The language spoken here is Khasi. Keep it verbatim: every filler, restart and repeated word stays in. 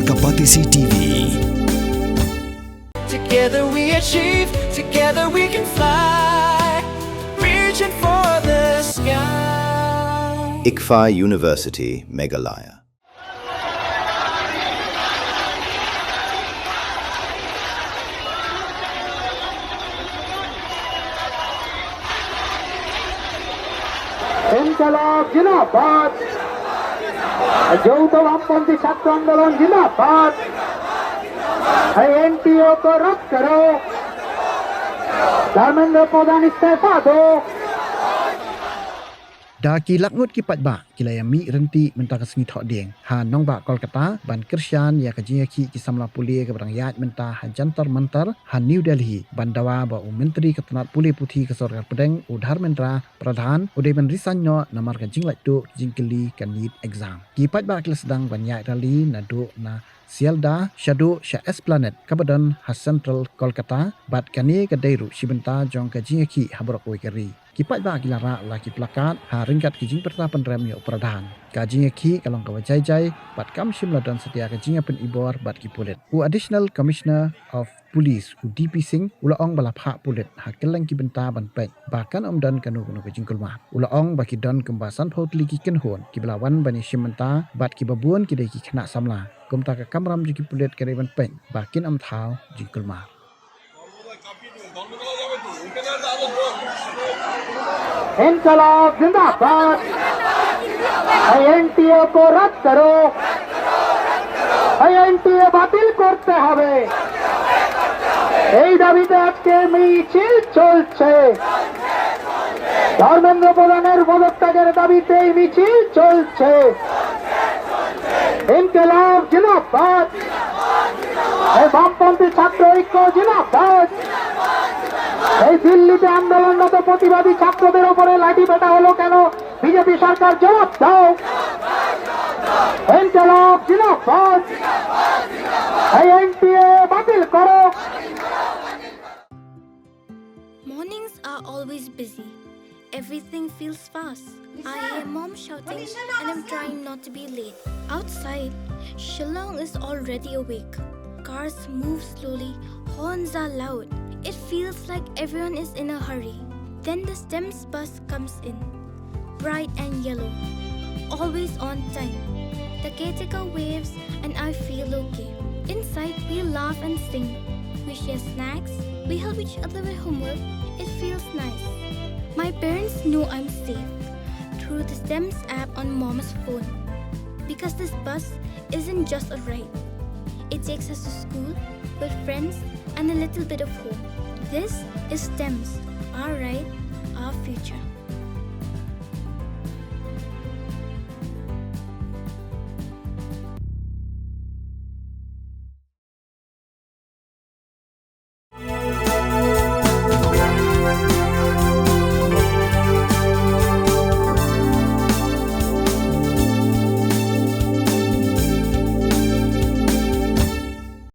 Kapatisi T V. Together we achieve, together we can fly. Reaching for the sky. ICFAI University, Meghalaya. ইনকলাব জিন্দাবাদ। যৌথ বামপন্থী ছাত্র আন্দোলন জিন্দাবাদ। এই এনটিএ কো রদ করো। ধর্মেন্দ্র প্রধান ইস্তেফা দো। Da ki lak ngut ki paidbah ki la ïa mih rynti mynta ka sngi Thohdieng ha nongbah Kolkata ban kyrshan ïa ka jingïakhih ki samla pule kaba dang ïaid mynta ha Jantar Mantar ha New Delhi ban dawa ba u Myntri ka tnat pule puthi ka Sorkar Pdeng u Dharmendra Pradhan u dei ban resign noh namar ka jinglait tuh jingkylli ka NEET exam. Ki paidbah ki la sdang ban ïaid rally naduh na Sealdah shaduh sha Esplanade kaba don ha Central Kolkata bad kane ka dei ruh shi bynta jong ka jingïakhih ha baroh kawei ka ri. Ki paidbah ki la rah la ki plakat ha ryngkat ki jingpyrta pynrem ïa u Pradhan. Ka jingïakhih ka long kaba jai jai bad kam shym la don satia ka jingïapynibor bad ki pulit. U Additional Commissioner of Police u D P Singh u la ong ba la phah pulit ha kylleng ki bynta ban peit ba kan ym don kano kano ka jingkulmar. U la ong ba ki don kumba sanphew tylli ki kynhun kiba la wan ban ïashim bynta bad kiba bun ki dei ki khynnah samla. Kumta ka kamram jong ki pulit ka dei ban peit ba kin ym thaw jingkulmar. ইনকলাব জিন্দাবাদ। এই এনটিএ কো রদ করো। এই এনটিএ বাতিল করতে হবে। এই দাবিতে আজকে মিছিল চলছে। ধর্মেন্দ্র প্রধানের পদত্যাগের দাবিতে এই মিছিল চলছে। ইনকলাব জিন্দাবাদ। এই বামপন্থী ছাত্র ঐক্য জিন্দাবাদ। এই দিল্লিতে আন্দোলনরত প্রতিবাদী ছাত্রদের উপরে লাঠি পেটা হলো কেন? বিজেপি সরকার জবাব দাও। ইনকলাব জিন্দাবাদ। এই এনটিএ বাতিল করো। Mornings are always busy. Everything feels fast. I hear mom shouting and I'm trying not to be late. Outside, Shillong is already awake. Cars move slowly, horns are loud. It feels like everyone is in a hurry. Then the STEMS bus comes in. Bright and yellow. Always on time. The caretaker waves and I feel okay. Inside, we laugh and sing. We share snacks. We help each other with homework. It feels nice. My parents know I'm safe through the STEMS app on mom's phone. Because this bus isn't just a ride, it takes us to school with friends and a little bit of hope. This is STEMS, our ride, our future.